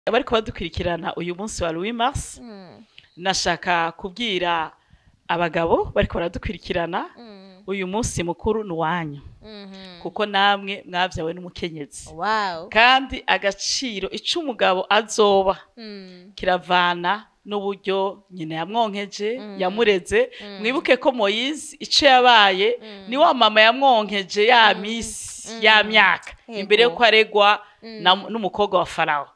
Abariko badukurikirana uyu munsi wa 8 Mars, nashaka kubwira abagabo bariko baradukurikirana, uyu munsi mukuru ni uwanyu, kuko namwe mwavyawe n'umukenyezi. Kandi agaciro ico umugabo azoba kiravana n'uburyo nyina yamwonkeje, yamureze. Mwibuke ko Moyize ico yabaye ni wa mama yamwonkeje ya misi ya myaka imbere yuko aregwa n'umukobwa wa Farawo.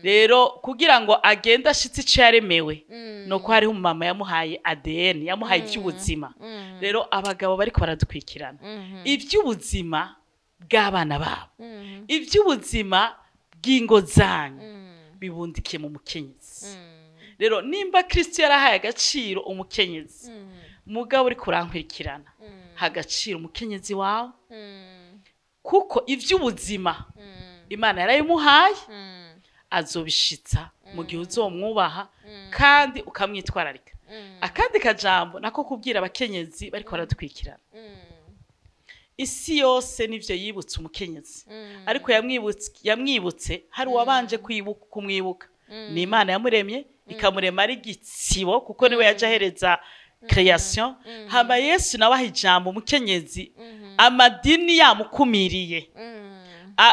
Rero kugira ngo agende ashitse ico yaremewe, nuko hariho umumama yamuhaye ADN, yamuhaye ivy'ubuzima. Rero abagabo bariko baradukurikirana, ivy'ubuzima bw'abana babo, ivy'ubuzima bw'ingo zanyu bibundikiye mu mukenyezi. Rero nimba Kristo yarahaye agaciro umukenyezi, mugabo uriko urankurikirana, ha agaciro umukenyezi wawe, kuko ivy'ubuzima Imana yarabimuhaye, azobishitsa mu gihe uzomwubaha kandi ukamwitwararika. Akandi kajambo nako kubwira abakenyezi bariko baradukurikirana, isi yose nivyo yibutse umukenyezi, ariko yamwibutse hari uwabanje kumwibuka, ni Imana yamuremye, ikamurema ari igitsibo, kuko niwe yaje ahereza création. Hama Yesu nawe aha ijambo umukenyezi, amadini yamukumiriye,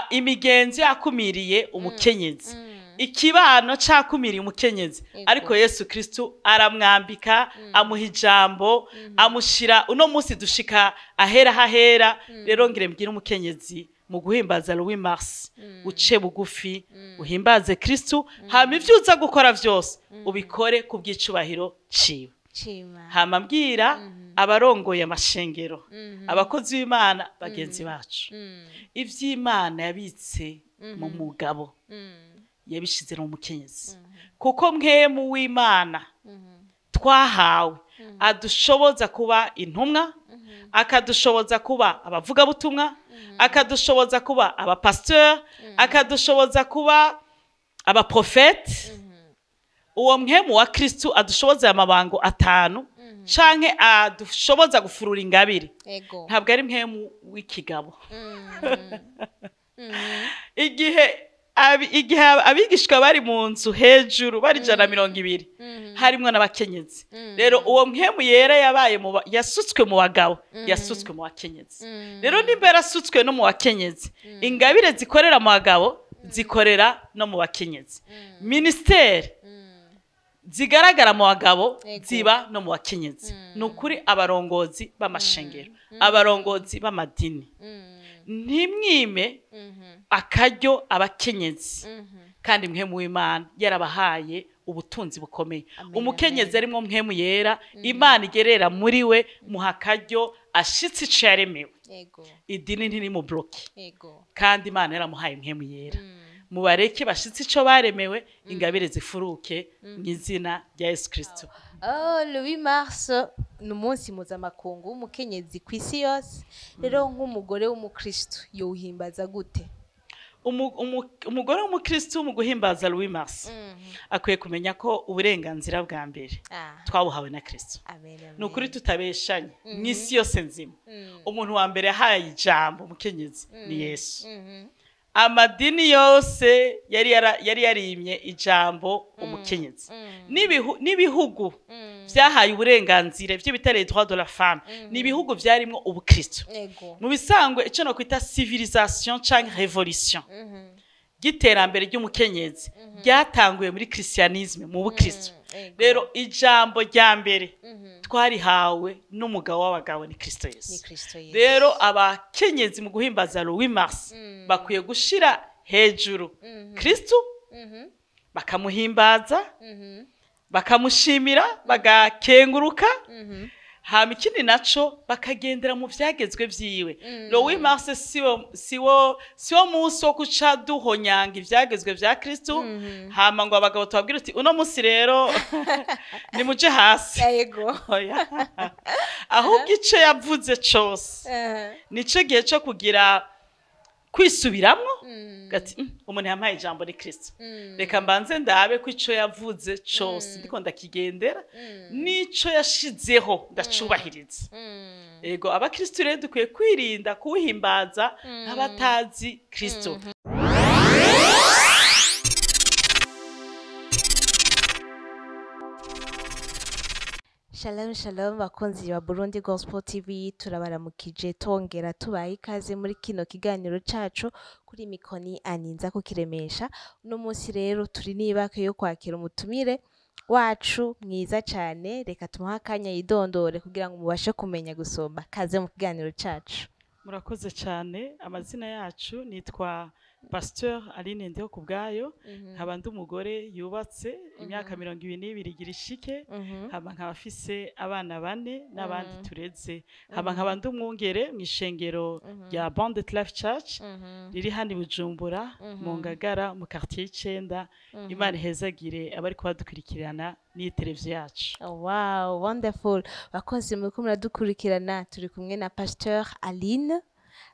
imigenzo yakumiriye umukenyezi, ikibano cakumiriye umukenyezi, ariko Yesu Kristo aramwambika, amuha ijambo, amushira uno munsi dushika ahera hahera. Rero ngire mbwire umukenyezi, mu guhimbaza 8 Mars, uce bugufi, uhimbaze Kristo, hama ivyo uza gukora vyose ubikore ku bw'icubahiro ciwe. Cima. Hama mbwira abarongoye amashengero, abakozi b'Imana bagenzi bacu, ivy'Imana yabitse mu mugabo yabishize no mu mukenyezi, kuko mpwemu w'Imana twahawe adushoboza kuba intumwa, akadushoboza kuba abavugabutumwa, akadushoboza kuba abapasteur, akadushoboza kuba abaprofete. Uwo mpwemu wa Kristo adushoboza aya mabango atanu canke adushoboza gufurura ingabire, ntabwo ari mpwemu w'ikigabo. Igihe abigishwa bari mu nzu hejuru bari 120, harimwo n'abakenyezi. Rero uwo mpwemu yera yabaye yasutswe mu bagabo, yasutswe mu bakenyezi. Rero nimba yarasutswe no mu bakenyezi, ingabire zikorera mu bagabo zikorera no mu bakenyezi. Ministeri zigaragara mu bagabo ziba no mu bakenyezi. Ni ukuri abarongozi b'amashengero, abarongozi b'amadini, ntimwime akaryo abakenyezi, kandi mpwemu w'Imana yarabahaye ubutunzi bukomeye. Umukenyezi arimwo mpwemu yera, Imana igerera muri we, muha akaryo ashitse ico yaremewe. Idini ntirimubloke, kandi Imana yaramuhaye mpwemu yera. Mubareke bashitse ico baremewe, ingabire zifuruke mu izina rya Yesu Kristo. Oh, le 8 mars ni umunsi mpuzamakungu w'umukenyezi ku isi yose. Rero nk'umugore w'umukristo yowuhimbaza gute? Umugore w'umukristo mu guhimbaza 8 Mars akwiye kumenya ko uburenganzira bwa mbere twabuhawe na Kristo. Amen, amen. Ni ukuri tutabeshanye, mu isi yose nzima umuntu wa mbere yahaye ijambo umukenyezi ni Yesu. Amadini yose yari yarimye ijambo umukenyezi. N'ibihugu vyahaye uburenganzira ivyo bita les droits de la femme, ni ibihugu vyarimwo ubukristo. Mu bisangwe ico no kwita civilisation canke révolution ry'iterambere ry'umukenyezi ryatanguye muri christianisme, mu bukristo. Rero ijambo rya mbere twarihawe n'umugabo w'abagabo, ni Kristo Ni Yesu. Kristo Yesu. Rero abakenyezi mu guhimbaza 8 Mars bakwiye gushira hejuru Kristo, bakamuhimbaza, bakamushimira, bagakenguruka. Hama ikindi naco, bakagendera mu vyagezwe vyiwe. 8 Mars siwo munsi wo kuca duhonyanga ivyagezwe vya Kristo, hama ngo abagabo tubabwire uti uno munsi rero nimuje hasi. Oya. Ahubwo ico yavuze cose nico gihe co kugira kwisubiramwo, gati umuntu yampaye ijambo ni Kristo, reka mbanze ndabe ko ico yavuze cose ndiko ndakigendera, n'ico yashizeho ndacubahiriza. Ego, abakristo rero dukwiye kwirinda kuwuhimbaza nk'abatazi Kristo. Shalom shalom bakunzi ba Burundi Gospel TV, turabaramukije tongera tubaye ikaze muri kino kiganiro cacu. Kuri mikoni aninza kukiremesha. Uno munsi rero turi nibake yo kwakira umutumire wacu mwiza cyane. Reka tumuhe akanya yidondore kugira ngo mubashe kumenya gusoma. Kaze mu kiganiro cacu. Murakoze cyane. Amazina yacu nitwa Pasteur Aline Ndiho kubwayo, nkaba ndi umugore yubatse imyaka 22 igira ishike, nkaba afise abana bane n'abandi tureze, nkaba ndi umwungere mu ishengero rya Abundant Life Church riri hano i Bujumbura mu Ngagara mu quartier y'icenda. Imana ihezagire abari kubadukurikirana n'iyi televiziyo yacu. Wow, wonderful. Bakunzi muriko muradukurikirana, turi kumwe na Pasteur Aline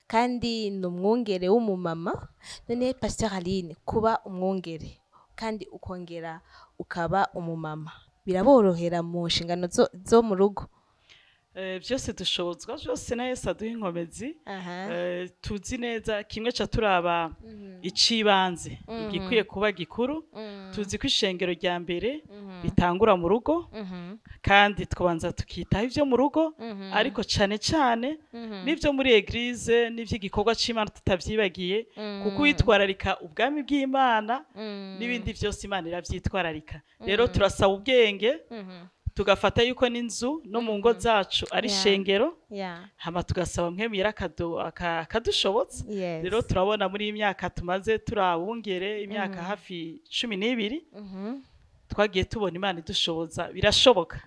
kandi ni umwungere w'umumama. None Pasteur Aline, kuba umwungere kandi ukongera ukaba umumama biraborohera mu nshingano zo mu rugo? Byose dushobozwa byose na Yesu aduha inkomezi. Tuzi neza kimwe ca turaba icibanze igikwiye kuba gikuru. Tuzi ko ishengero rya mbere ritangura mu rugo, kandi tukabanza tukitaho ivyo mu rugo, ariko cane cane n'ivyo muri église n'ivy'igikorwa c'Imana tutavyibagiye, kuko witwararika ubwami bw'Imana n'ibindi vyose Imana iravyitwararika. Rero turasaba ubwenge, tugafata yuko n'inzu no mu ngo zacu ari ishengero, hama tugasaba Mpwemu Yera akadushobotsa. Rero turabona muri iyi myaka tumaze turabungere, imyaka hafi 12, twagiye tubona Imana idushoboza. Birashoboka,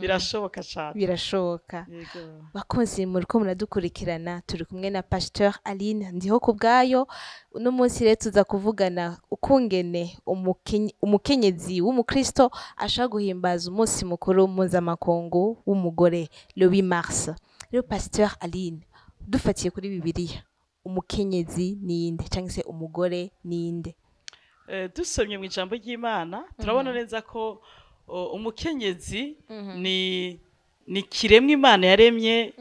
birashoboka cyane. Birashoboka. Yego. Bakunzi muriko muradukurikirana, turi kumwe na Pasteur Aline Ndiho kubwayo. Uno munsi rero tuza kuvugana ukungene umukenyezi w'umukristo ashobora guhimbaza umunsi mukuru mpuzamakungu w'umugore, le 8 mars. Rero Pasteur Aline, dufatiye kuri Bibiliya, umukenyezi ninde cyangwa se umugore ninde? Dusomye mu ijambo ry'Imana turabona neza ko umukenyezi ni kiremwa Imana yaremye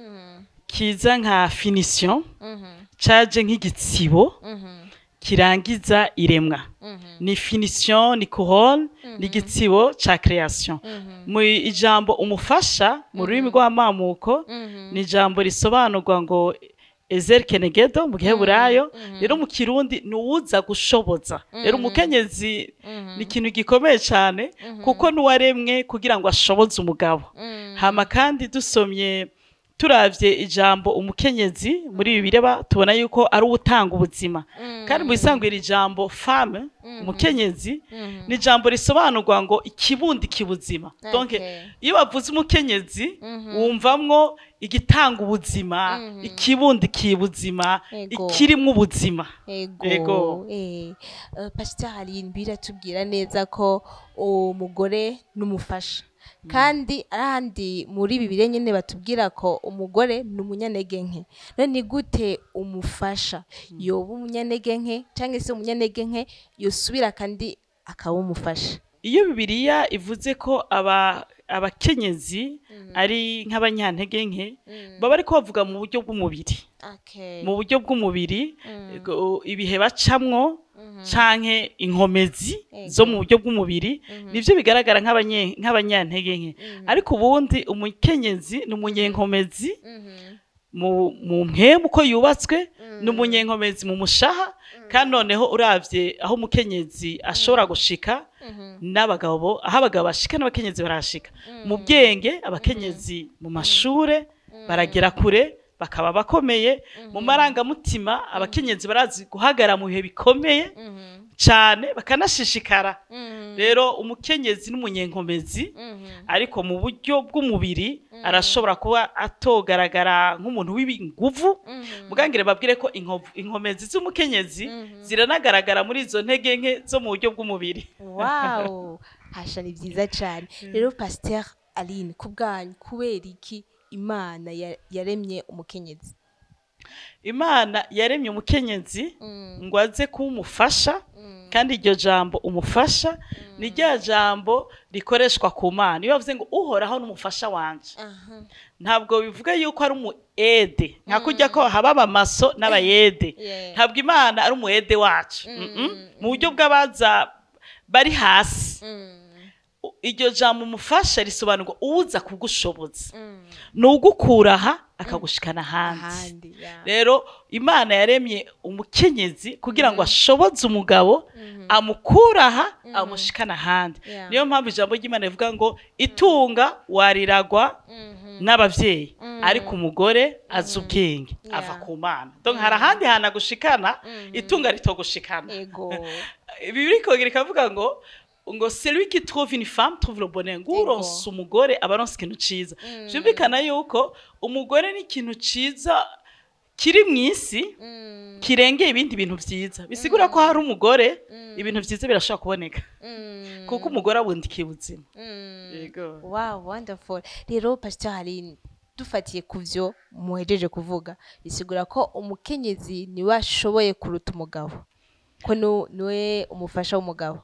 kiza nka finition, caje nk'igitsibo kirangiza iremwa. Ni finition, ni couronne, ni igitsibo ca création. Mu ijambo umufasha mu rurimi rw'amamuko ni ijambo risobanurwa ngo ezer kenegedo mu giheburayo. Rero mu Kirundi ni uwuza gushoboza. Rero umukenyezi ni ikintu gikomeye cyane, kuko n'uwaremwe kugira ngo ashoboze umugabo. Hama kandi dusomye, turavye ijambo umukenyezi muri Bibiliya, tubona yuko ari uwutanga ubuzima. Kandi mu bisanzwe iri jambo femme, umukenyezi, ni ijambo risobanurwa ngo ikibundi kibuzima. Donc iyo bavuze umukenyezi wumvamwo igitanga ubuzima, ikibundi kibuzima, ikirimwo ubuzima. Ego. Pasteur Aline, biratubwira neza ko umugore n'umufasha, kandi arahandi muri Bibiliya nyene batubwira ko umugore ni umunyantege nke. None ni gute umufasha yoba umunyantege nke, cyangwa se umunyantege nke yosubira kandi akaba umufasha? Iyo Bibiliya ivuze ko abakenyezi ari nk'abanyantege nke, baba ariko bavuga mu buryo bw'umubiri, mu buryo bw'umubiri, ibihe bacamwo canke inkomezi zo mu buryo bw'umubiri nivyo bigaragara nk'abanyantege nke. Ariko ubundi umukenyezi ni umunyenkomezi mu mpwemu uko yubatswe, ni umunyenkomezi mu mushaha. Kandi noneho uravye aho umukenyezi ashobora gushika n'abagabo, aho abagabo bashika n'abakenyezi barashika mu bwenge. Abakenyezi mu mashure baragera kure, bakaba bakomeye mu marangamutima. Abakenyezi barazi guhagara mu bihe bikomeye cane, bakanashishikara. Rero umukenyezi n'umunyenkomezi, ariko mu buryo bw'umubiri arashobora kuba atogaragara nk'umuntu w'inguvu. Mugangire babwire ko inkomezi z'umukenyezi ziranagaragara muri izo ntege nke zo mu buryo bw'umubiri. Wow, hasha, ni byiza cyane. Rero Pasteur Aline, ku bwanyu, kubera iki Imana yaremye umukenyezi? Imana yaremye umukenyezi ngo aze kuba umufasha. Kandi iryo jambo umufasha ni rya jambo rikoreshwa ku Mana. Iyo bavuze ngo Uhoraho n'umufasha wanje, ntabwo bivuga yuko ari umu aide, nka kurya ko haba abamaso n'abayede. Ntabwo Imana ari umu aide wacu. Mu buryo bw'abaza bari hasi. Iryo jambo umufasha risobanurwa uza kugushoboza, ni ugukura aha akagushikana ahandi. Ahandi, yeah. Rero Imana yaremye umukenyezi kugira ngo ashoboze umugabo, amukura aha amushikana ahandi. Niyo mpamvu ijambo ry'Imana rivuga ngo itunga wariragwa n'abavyeyi, ariko umugore azi ubwenge ava ku Mana. Donc hari ahandi hantu agushikana itunga ritogushikana. Bibiliya ikongera ikavuga ngo celui qui trouve une femme trouve le bonheur, ngo uronse umugore aba aronse ikintu ciza. Vyumvikana yuko umugore ni ikintu ciza kiri mu isi, kirengeye ibindi bintu vyiza. Bisigura ko hari umugore ibintu vyiza birashobora kuboneka, kuko umugore abundikiye ubuzima. Yego. Wow, wonderful. Rero Pastor Aline, dufatiye ku vyo muhejeje kuvuga, bisigura ko umukenyezi niwe ashoboye kuruta umugabo, ko niwe umufasha w'umugabo?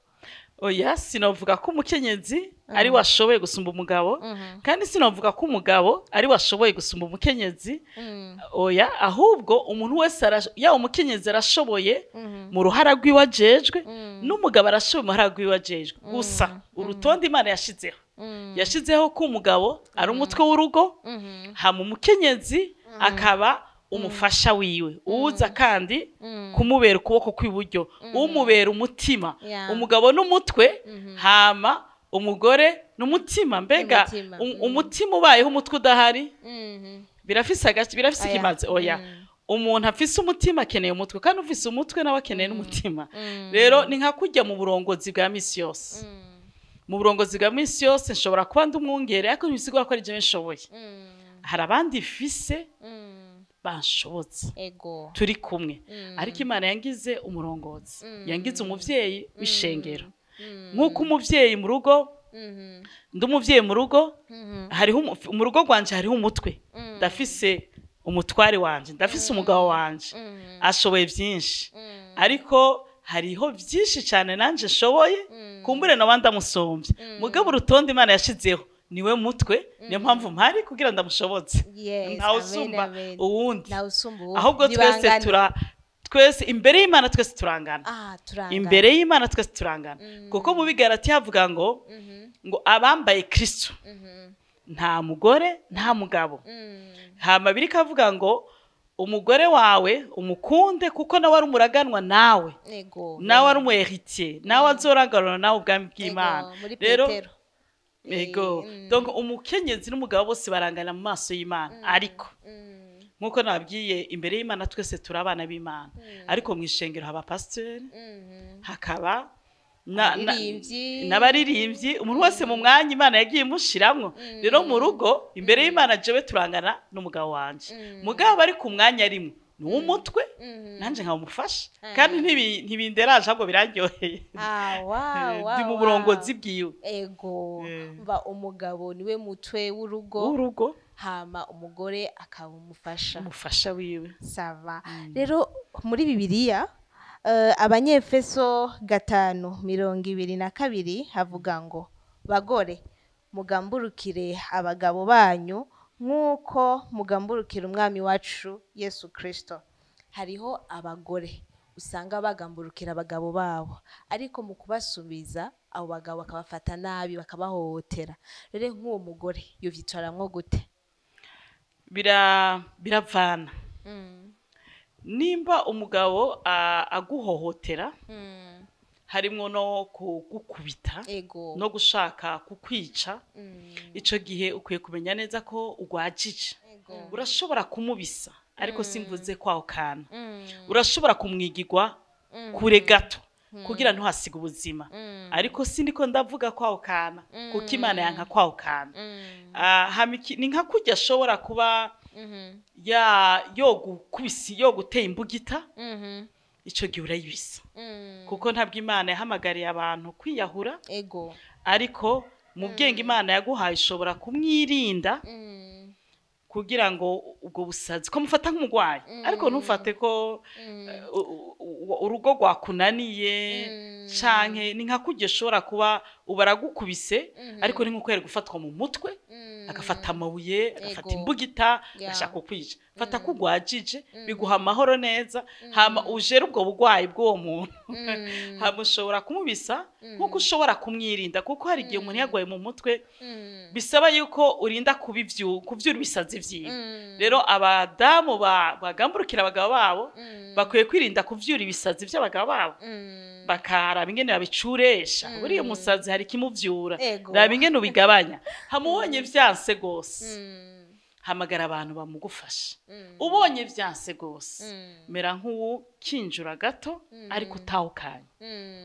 Oya, sinovuga ko umukenyezi ari we ashoboye gusumba umugabo, kandi sinovuga ko umugabo ari we ashoboye gusumba umukenyezi. Oya, ahubwo umuntu wese yaba umukenyezi arashoboye mu ruhara rw'iwe ajejwe, n'umugabo arashoboye mu ruhara rw'iwe ajejwe. Gusa urutonde Imana yashizeho, yashizeho ko umugabo ari umutwe w'urugo, hama umukenyezi akaba umufasha wiwe, uza kandi kumubera ukuboko kw'iburyo, umubera umutima. Umugabo n'umutwe, hama umugore n'umutima. Mbega Umutima, umutima ubayeho umutwe udahari, birafise agace, birafise Oya. ikimazi? Oya. Umuntu afise umutima akeneye umutwe, kandi ufise umutwe nawe akeneye n'umutima. Rero ni nka kujya mu burongozi bwa misi yose. Mu burongozi bwa misi yose nshobora kuba ndi umwungere, ariko ntibisigura ko ari jewe nshoboye. Hari abandi mfise banshobotse, turi kumwe. Ariko Imana yangize umurongozi, yangize umuvyeyi w'ishengero. Nk'uko umuvyeyi mu rugo, ndi umuvyeyi mu rugo, hariho mu rugo rwanje hariho umutwe. Ndafise umutware wanje, ndafise umugabo wanje, ashoboye byinshi, ariko hariho byinshi cyane nanje nshoboye, kumbure nawe ndamusombye. Mugabo urutonde Imana yashizeho, niwe mutwe, niyo mpamvu mpari kugira ndamushobotse. Ntawe usumba Amen, amen. uwundi. Ntawe usumba uwundi. Ahubwo twese Nibangana. Twese imbere y'Imana twese turangana. Ah, turangana. Imbere y'Imana twese turangana, kuko mu Bigarati havuga ngo abambaye Kristo nta mugore nta mugabo. Hama biriko avuga ngo umugore wawe umukunde, kuko nawe ari umuraganwa nawe, nawe ari umu héritier, nawe azoranganwa nawe ubwami bw'Imana. Muri Rero Petero. Ego. Donc umukenyezi n'umugabo bose barangana mu maso y'Imana, ariko nk'uko nababwiye, imbere y'Imana twese turi abana b'Imana, ariko mu ishengero haba pasiteri, hakaba Abaririmbyi. n'abaririmbyi, umuntu wese mu mwanya Imana yagiye imushiramwo. Rero mu rugo imbere y'Imana jewe turangana n'umugabo wanje, mugabo ari ku mwanya rimwe ni uw'umutwe, nanje nkamufasha, kandi ntibinderaje, ahubwo biraryoheye. Ah, wow, Ndi mu burongozi bwiwe. Mba umugabo niwe mutwe w'urugo, w'urugo, hama umugore akaba umufasha. Umufasha wiwe. Ça va. Rero muri Bibiliya, Abanyefeso 5:22 havuga ngo: "Bagore, mugamburukire abagabo banyu nk'uko mugamburukira Umwami wacu Yesu Kristo." Hariho abagore usanga bagamburukira abagabo babo, ariko mu kubasubiza abo bagabo bakabafata nabi, bakabahohotera. Rero nk'uwo mugore yovyicaramwo gute? Biravana. Nimba umugabo aguhohotera, harimwo no kugukubita no gushaka kukwica, ico gihe ukwiye kumenya neza ko ugwajije. Urashobora kumubisa, ariko simvuze kwaho kana. Urashobora kumwigirwa kure gato kugira ntuhasige ubuzima, ariko sindiko ndavuga kwaho kana, kuko Imana yanka kwaho kana. Ah, ni nka kurya ashobora kuba ya yogukubisi, yoguteye imbugita, ico gihe urayibisa, kuko ntabwo Imana yahamagariye abantu kwiyahura. Ariko mu bwenge Imana yaguhaye ushobora kumwirinda kugira ngo ubwo busazi ko mufata nk'umurwayi, ariko ntufate ko urugo rwakunaniye. Canke ni nka kurya ushobora kuba ubu aragukubise, ariko ni nkuko yari gufatwa mu mutwe, agafata amabuye, agafata imbugita, agashaka kukwica. Fata ko ugwajije, biguha amahoro neza, hama ujere ubwo burwayi bw'uwo muntu. Hama ushobora kumubisa. Nkuko ushobora kumwirinda, kuko hari igihe umuntu yagwaye mu mutwe bisaba yuko urinda kuvyura ibisazi vyiwe. Rero abadamu bagamburukira abagabo babo bakwiye kwirinda kuvyura ibisazi vy'abagabo babo, bakaraba ingene babicuresha. Buriya umusazi hari ikimuvyura, raba ingene ubigabanya. Hamubonye vyanse gose, hamagara abantu bamugufasha. Ubonye vyanse gose, mera nk'uwukinjura gato, ariko utawukanye.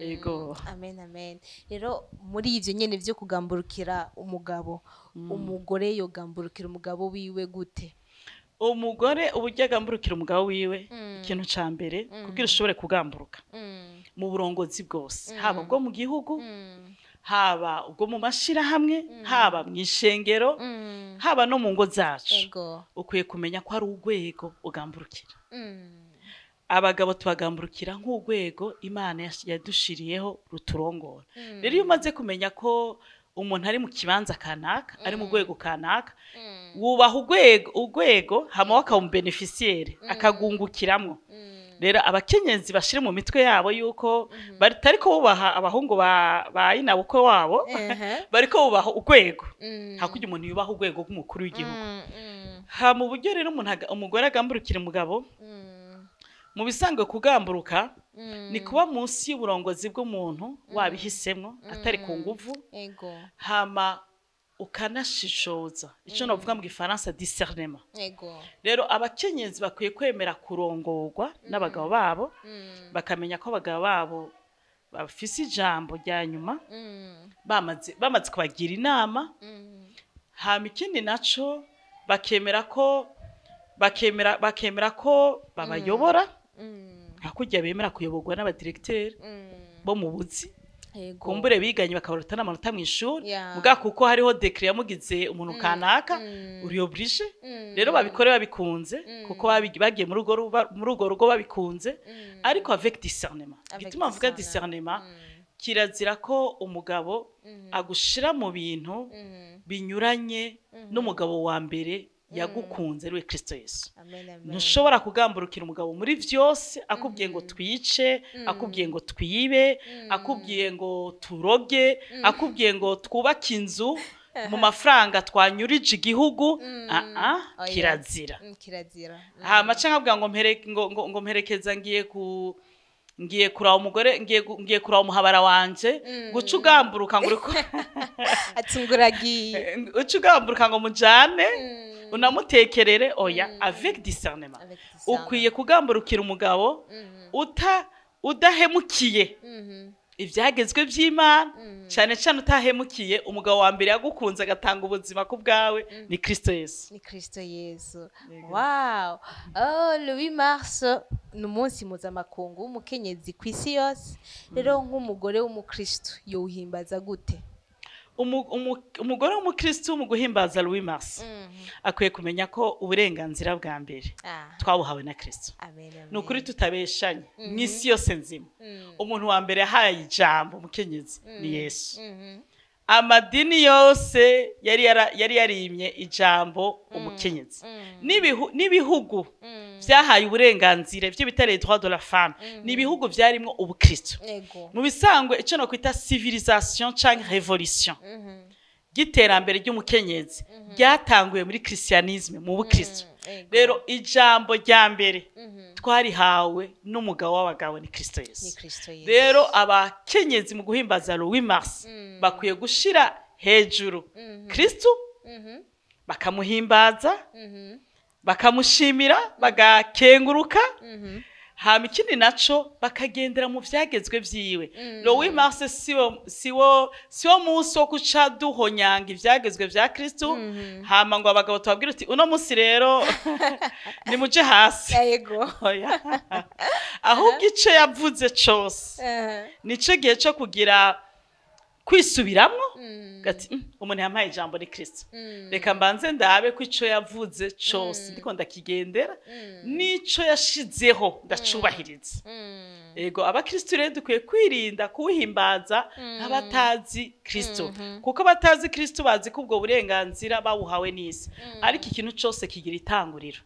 Ego. Amen, amen. Rero muri ivyo nyene vyo kugamburukira umugabo, umugore yogamburukira umugabo wiwe gute? Umugore uburyo agamburukira umugabo wiwe, ikintu ca mbere kugira ushobore kugamburuka mu burongozi bwose, haba ubwo mu gihugu, haba ubwo mu mashirahamwe, haba mu ishengero, haba no mu ngo zacu, ukwiye kumenya ko ari urwego ugamburukira. Abagabo tubagamburukira nk'urwego Imana yadushiriyeho ruturongora. Rero iyo umaze kumenya ko umuntu ari mu kibanza kanaka, ari mu rwego kanaka, wubaha urwego, hama akaba umu bénéficiaire, akagungukiramwo. Rero abakenyezi bashire mu mitwe yabo yuko batariko bubaha abahungu ba inabukwe wabo, bariko bubaha urwego, hakurya umuntu yubaha urwego rw'umukuru w'igihugu. Ha mu buryo rero umuntu umugore agamburukira umugabo, mu bisanzwe kugamburuka ni kuba munsi y'uburongozi bw'umuntu wabihisemwo, atari ku nguvu, hama ukanashishoza, ico novuga mu gifaransa discernement. Rero abakenyezi bakwiye kwemera kurongorwa n'abagabo babo, bakamenya ko abagabo babo bafise ijambo rya nyuma, bamaze kubagira inama. Hama ikindi naco, bakemera ko babayobora, hakurya bemera kuyoborwa n'abadiregiteri bo mu buzi, kumbure biganye bakabaruta n'amanota mu ishuri, muga kuko hariho décret yamugize umuntu kanaka, uri obligé. Rero babikore babikunze, kuko bagiye muri urwo rugo babikunze, ariko avec discernement. Avec Igituma mvuga discernement. discernement, kirazira ko umugabo agushira mu bintu binyuranye n'umugabo wa mbere yagukunze, ariwe Kristo Yesu. Amen, amen. Ntushobora kugamburukira umugabo muri vyose. Akubwiye ngo twice, akubwiye ngo twibe, akubwiye ngo turoge, akubwiye ngo twubake inzu mu mafaranga twanyurije igihugu, aa, Oya. kirazira. Kirazira. Hama canke akubwira ngo ngo mperekeza, ngiye kuraba umugore, ngiye kuraba umuhabara wanje, guca ugamburuka ngo uriko Ati nguragiye. Uca ugamburuka ngo mujane, unamutekerere, oya, avec discernement. Avec discernement. Ukwiye kugamburukira umugabo udahemukiye ibyagezwe by'Imana, cyane cyane utahemukiye umugabo wa mbere yagukunze agatanga ubuzima ku bwawe, ni Kristo Yesu. Ni Kristo Yesu. Wow. Oh, le 8 mars ni umunsi mpuzamakungu w'umukenyezi ku isi yose. Rero nk'umugore w'umukristo yowuhimbaza gute? Umugore w'umukristo mu guhimbaza 8 mars akwiye kumenya ko uburenganzira bwa mbere twabuhawe na Kristo. Amen, amen. Ni ukuri tutabeshanye, mu isi yose nzima umuntu wa mbere yahaye ijambo umukenyezi ni Yesu. Amadini yose yari yarimye ijambo umukenyezi. N'ibihugu byahaye uburenganzira ibyo bita les droits de la femme ni ibihugu byarimwo ubukristo. Mu bisanzwe icyo nokwita civilisation canke révolution ry'iterambere ry'umukenyezi ryatanguye muri christianisme, mu bukristo. Rero ijambo rya mbere twarihawe n'umugabo w'abagabo, ni Kristo Ni Yesu. Kristo Yesu. Rero abakenyezi mu guhimbaza 8 mars bakwiye gushira hejuru Kristo, bakamuhimbaza, bakamushimira, bagakenguruka. Hama ikindi naco, bakagendera mu vyagezwe vyiwe. 8 mars siwo munsi wo guca duhonyanga ivyagezwe vya Kristo, hama ngo abagabo tubabwire uti uno munsi rero nimuje hasi. Oya. Ahubwo ico yavuze cose, nico gihe co kugira kwisubiramwo, gati umuntu yampaye ijambo ni Kristo, reka mbanze ndabe ko ico yavuze cose ndiko ndakigendera, n'ico yashizeho ndacubahiriza. Ego, abakristo rero dukwiye kwirinda kuwuhimbaza nk'abatazi Kristo, kuko abatazi Kristo bazi ko ubwo burenganzira bawuhawe n'isi, ariko ikintu cose kigira itanguriro.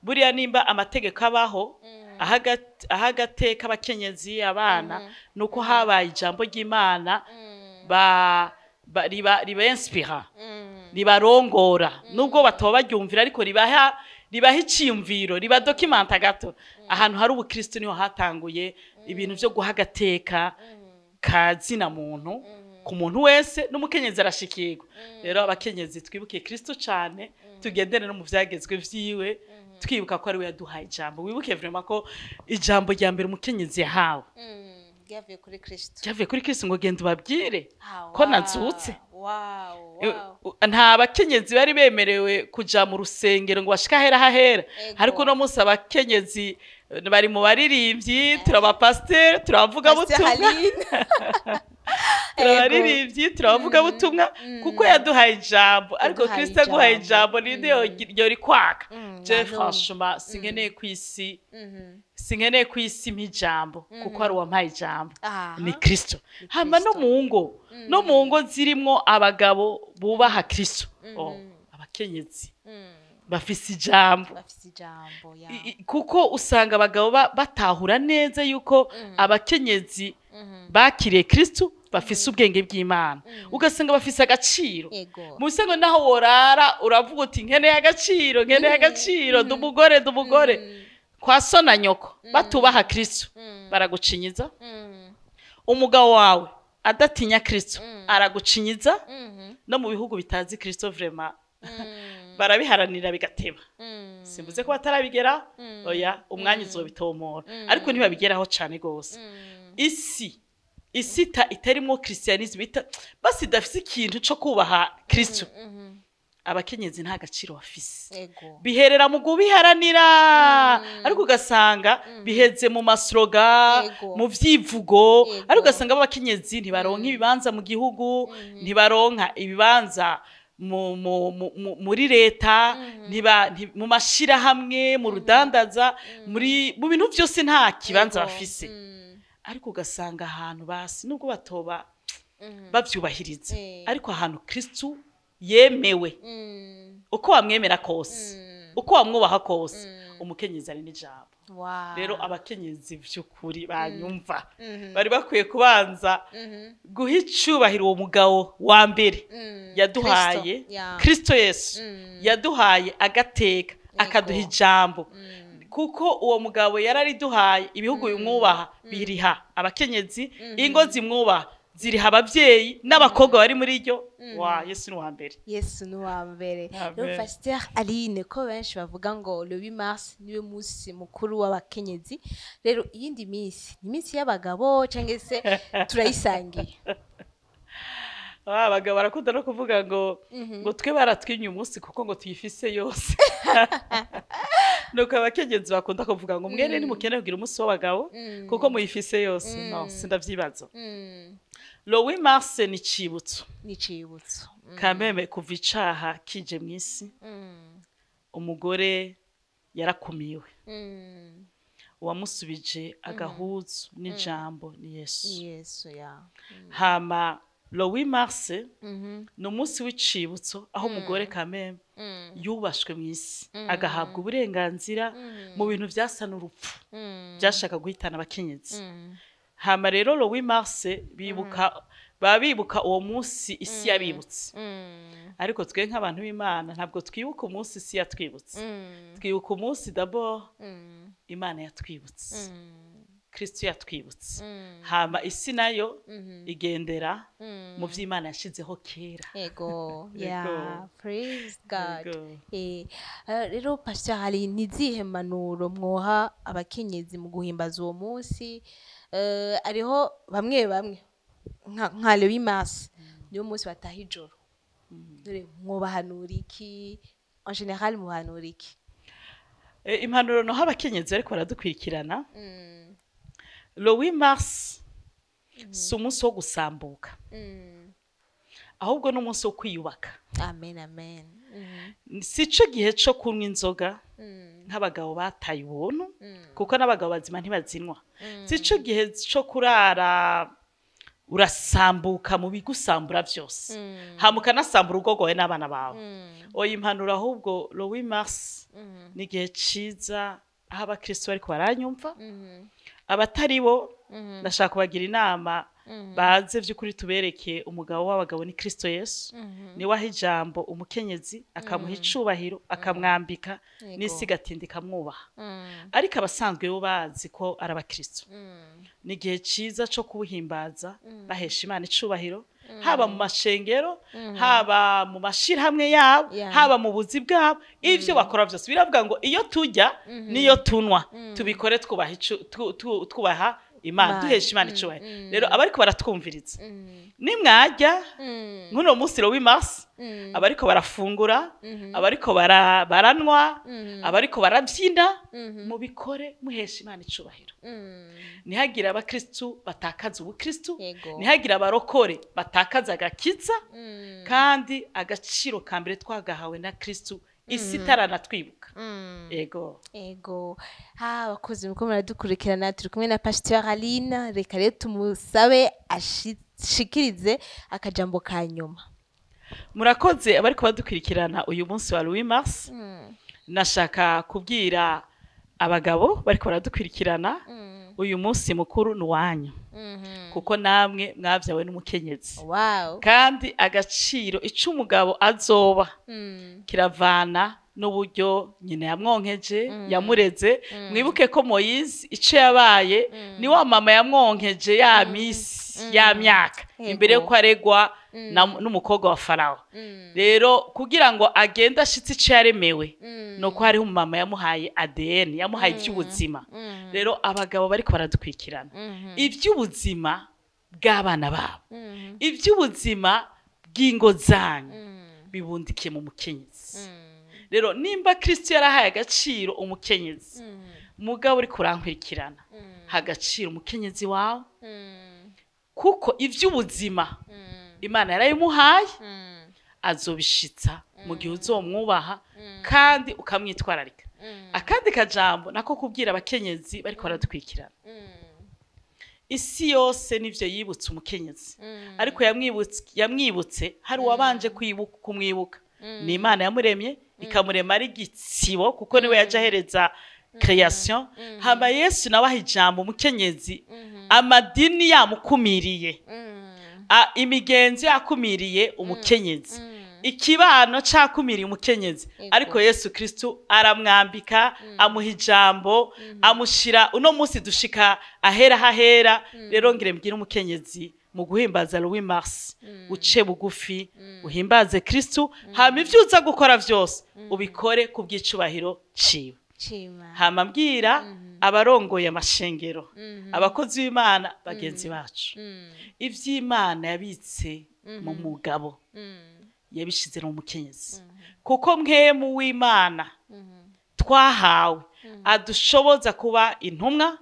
Buriya nimba amategeko abaho Aha agateka abakenyezi, abana, nuko habaye ijambo ry'Imana riba inspira, ribarongora, nubwo batoba baryumvira, ariko ribaha iciyumviro, riba documenta gato. Ahantu hari ubukristo niho hatanguye ibintu vyo guha agateka ka zina muntu ku muntu wese, n'umukenyezi arashikirwa. Rero abakenyezi, twibuke Kristo cane, tugendere no mu vyagezwe vyiwe, twibuka ko ari we yaduhaye ijambo. Wibuke vraiment ko ijambo rya mbere umukenyezi yahawe Ryavuye kuri Kristo. Ryavuye kuri Kristo, ngo genda ubabwire ko nazutse. Nta bakenyezi bari bemerewe kuja mu rusengero ngo bashike ahera hahera. Ariko uno munsi abakenyezi bari mu baririmbyi, turabapasiteri, turabavugabutumwa. Turabaririmbyi, turabavugabutumwa, kuko yaduhaye ijambo. Ariko Yaduhaye Kristo aguhaye ijambo. ijambo, ninde yorikwaka? Nta Je n'umwe. franchement sinkeneye ku isi mpa ijambo, kuko hari uwampaye ijambo, ni Kristo. Hama no Kristo. mu ngo zirimwo abagabo bubaha Kristo, oh, abakenyezi bafise ijambo. Bafise ijambo ya. Kuko usanga abagabo batahura neza yuko abakenyezi bakiriye Kristo bafise ubwenge bw'Imana, ugasanga bafise agaciro. Mu bisanzwe naho worara uravuga uti nkeneye agaciro, nkeneye agaciro, ndi umugore, ndi umugore. Kwa so na nyoko batubaha Kristo, baragucinyiza. Umugabo wawe adatinya Kristo, aragucinyiza. No mu bihugu bitazi Kristo, vraiment barabiharanira bigateba. Simvuze ko batarabigera, oya, umwanya uzobitomora, ariko ntibabigeraho cane gose. Isi itarimwo christianisme, basi idafise ikintu co kubaha Kristo, abakenyezi nta gaciro bafise. Biherera mu kubiharanira, ariko ugasanga biheze mu maslogan, mu vyivugo. Ariko ugasanga abakenyezi ntibaronka ibibanza mu gihugu, ntibaronka ibibanza muri leta, mu mashirahamwe, mu rudandaza, mu bintu vyose nta kibanza bafise. Ariko ugasanga ahantu basi nubwo batoba bavyubahiriza, ariko ahantu Kristu yemewe, uko wamwemera kose, uko wamwubaha kose, umukenyezi ari n'ijambo. Rero abakenyezi vy'ukuri banyumva, bari bakwiye kubanza guha icubahiro uwo mugabo wa mbere yaduhaye. Kristo, ya. Kristo Yesu yaduhaye agateka, akaduha ijambo, kuko uwo mugabo yarariduhaye. Ibihugu bimwubaha biriha abakenyezi, ingo zimwubaha ziriha abavyeyi n'abakobwa bari muri ryo. Wa Yesu ni uwa mbere. Yesu ni uwa mbere. Amen. Rero Pasteur Aline, ko benshi bavuga ngo le 8 mars niwe munsi mukuru w'abakenyezi, rero iyindi minsi ni iminsi y'abagabo cyangwa se turayisangiye? Ah, abagabo barakunda no kuvuga ngo twe baratwimye umunsi kuko ngo tuyifise yose. Nuko abakenyezi bakunda kuvuga ngo mwene nimukeneye kugira umunsi w'abagabo kuko muyifise yose. No sindavyibaza. Le 8 mars ni icibutso. Ni icibutso. Kameme kuva icaha kije mw'isi, umugore yarakumiwe. Uwamusubije agahuzu n'ijambo ni Yesu. Yesu ya. Hama le 8 mars ni umunsi w'icibutso aho umugore kameme yubashwe mw'isi, agahabwa uburenganzira mu bintu vyasa n'urupfu byashaka guhitana abakenyezi. Hama rero le 8 mars bibuka, baba bibuka uwo munsi isi yabibutse. Ariko twe nk'abantu b'Imana ntabwo twibuka umunsi isi yatwibutse. Twibuka umunsi d'abord Imana yatwibutse, Kristo yatwibutse. Hama isi nayo igendera mu vy'Imana yashizeho kera. Ego ya. Praise God. Ego. Rero Pastor, hari nizihe mpanuro mwoha abakenyezi mu guhimbaza uwo munsi? Ariho bamwe bamwe nka le 8 mars niwo munsi bataha ijoro. Dore mwobahanura iki? En général muhanura iki? Impanuro noha abakenyezi bariko baradukurikirana: le 8 mars si umunsi wo gusambuka, ahubwo ni umunsi wo kwiyubaka. Amen, amen. Si cyo gihe cyo kunywa inzoga nk'abagabo bataye ubuntu, kuko n'abagabo bazima ntibazinywa. Si cyo gihe cyo kurara urasambuka mu bigusambura byose, hama ukanasambura urugo rwawe n'abana bawe. Oya, impanuro ahubwo, le 8 mars ni igihe ciza. Aho abakristo bariko baranyumva, abatari bo, ndashaka kubagira inama baze vy'ukuri tubereke umugabo w'abagabo ni Kristo Yesu. Niwe aha ijambo umukenyezi, akamuha icubahiro, akamwambika n'isi igatinda ikamwubaha. Ariko abasanzwe bo bazi ko ari abakristo, ni igihe ciza co kuwuhimbaza bahesha Imana icubahiro, haba mu mashengero, haba mu mashirahamwe yabo, haba mu buzi bwabo, ivyo bakora vyose. Biravuga ngo iyo turya n'iyo tunwa tubikore twubaha twubaha Imana, duhesha Imana icubahiro. Rero abariko baratwumviriza, nimwarya nk'uno munsi 8 mars, abariko barafungura, abariko baranwa, abariko barabyina, mubikore muhesha Imana icubahiro. Ntihagire abakristu batakaza ubukristu, ntihagire abarokore batakaza agakiza. Kandi agaciro ka mbere twagahawe na Kristu isi itaranatwibuka. Ego. Ego. Ha, abakozi muko muradukurikirana, turi kumwe na Pasteur Aline. Reka rero tumusabe ashikirize akajambo ka nyuma. Murakoze abariko badukurikirana uyu munsi wa 8 mars. Nashaka kubwira abagabo bariko baradukurikirana, uyu munsi mukuru ni uwanyu, kuko namwe mwavyawe n'umukenyezi. Kandi agaciro ico umugabo azoba kiravana n'uburyo nyina yamwonkeje, yamureze. Mwibuke ko Moyize ico yabaye ni wa mama yamwonkeje ya misi ya myaka imbere yuko aregwa n'umukobwa wa Farawo. Rero kugira ngo agende ashitse ico yaremewe, nuko hariho umumama yamuhaye ADN, yamuhaye ivy'ubuzima. Rero abagabo bariko baradukurikirana, ivy'ubuzima bw'abana babo, ivy'ubuzima bw'ingo zanyu bibundikiye mu mukenyezi. Rero nimba Kristo yarahaye agaciro umukenyezi, mugabo uri kurankurikirana, agaciro umukenyezi wawe, kuko ivy'ubuzima Imana yarabimuhaye, azobishitsa mu gihe uzomwubaha kandi ukamwitwararika. Akandi kajambo nako kubwira abakenyezi bariko baradukurikirana, isi yose nivyo yibutse umukenyezi, ariko yamwibutse hari uwabanje kumwibuka, ni Imana yamuremye, ikamurema ari igitsibo, kuko niwe yaje ahereza création. Hama Yesu nawe aha ijambo umukenyezi, amadini yamukumiriye, imigenzo yakumiriye umukenyezi, ikibano cakumiriye umukenyezi, ariko Yesu Kristu aramwambika, amuha ijambo, amushira uno munsi dushika ahera hahera. Rero ngire mbwire umukenyezi, mu guhimbaza 8 mars, uce bugufi uhimbaze Kristu, hama ivyo uza gukora vyose ubikore ku bw'icubahiro ciwe. Hama mbwira abarongoye amashengero, abakozi b'Imana bagenzi bacu, ivy'Imana yabitse mu mugabo yabishize no mu mukenyezi, kuko mpwemu w'Imana twahawe adushoboza kuba intumwa,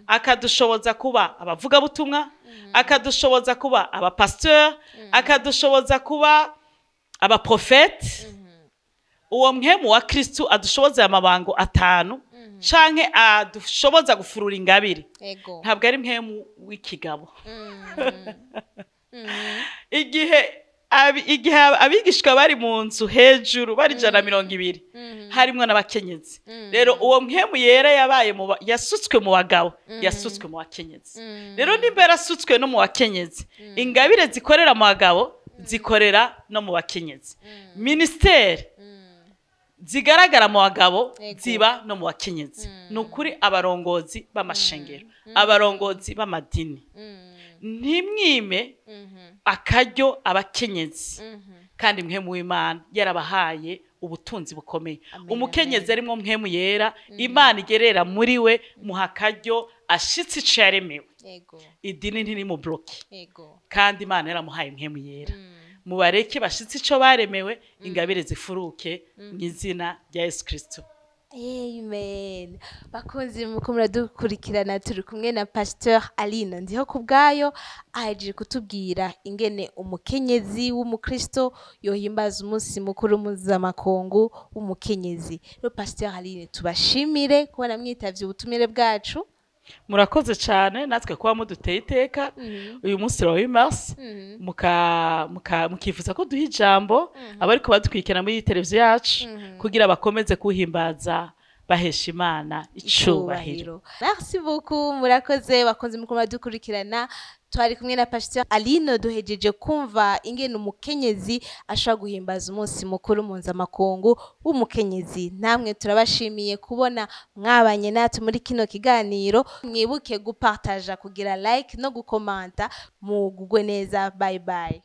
akadushoboza kuba abavugabutumwa, akadushoboza kuba abapasteur, akadushoboza kuba abaprofete. Uwo mpwemu wa Kristu adushoboza aya mabango atanu, canke adushoboza gufurura ingabire, ntabwo ari mpwemu w'ikigabo. Igihe abigishwa bari mu nzu hejuru bari 120, harimwo n'abakenyezi. Rero uwo mpwemu yera yabaye yasutswe mu bagabo, yasutswe mu bakenyezi. Rero nimba yarasutswe no mu bakenyezi, ingabire zikorera mu bagabo zikorera no mu bakenyezi. Ministeri zigaragara mu bagabo ziba no mu bakenyezi. Ni ukuri abarongozi b'amashengero, abarongozi b'amadini, ntimwime akaryo abakenyezi, kandi mpwemu w'Imana yarabahaye ubutunzi bukomeye. Umukenyezi arimwo mpwemu yera, Imana igerera muri we, muha akaryo ashitse ico yaremewe. Idini ntirimubloke, kandi Imana yaramuhaye mpwemu yera. Mubareke bashitse ico baremewe, ingabire zifuruke mu izina rya Yesu Kristo. Amen. Bakunzi muko muradukurikirana, turi kumwe na Pasteur Aline Ndiho kubwayo, ahejeje kutubwira ingene umukenyezi w'umukristo yohimbaza umunsi mukuru mpuzamakungu w'umukenyezi. Rero Pasteur Aline, tubashimire kubona mwitavye ubutumire bwacu. Murakoze cyane natwe kuba muduteye iteka uyu munsi wa 8 mars, mukifuza ko duha ijambo abariko badukurikirana muri iyi televiziyo yacu kugira bakomeze kuhimbaza Bahesha Imana icubahiro. Merci beaucoup, murakoze bakunze muko dukurikirana. Twari kumwe na Pasteur Aline, duhejeje kumva ingene umukenyezi ashobora guhimbaza umunsi mukuru mpuzamakungu w'umukenyezi. Namwe turabashimiye kubona mwabanye natwe muri kino kiganiro. Mwibuke gupartaja, kugira like no gukomanta. Mugugwe neza, bye bye.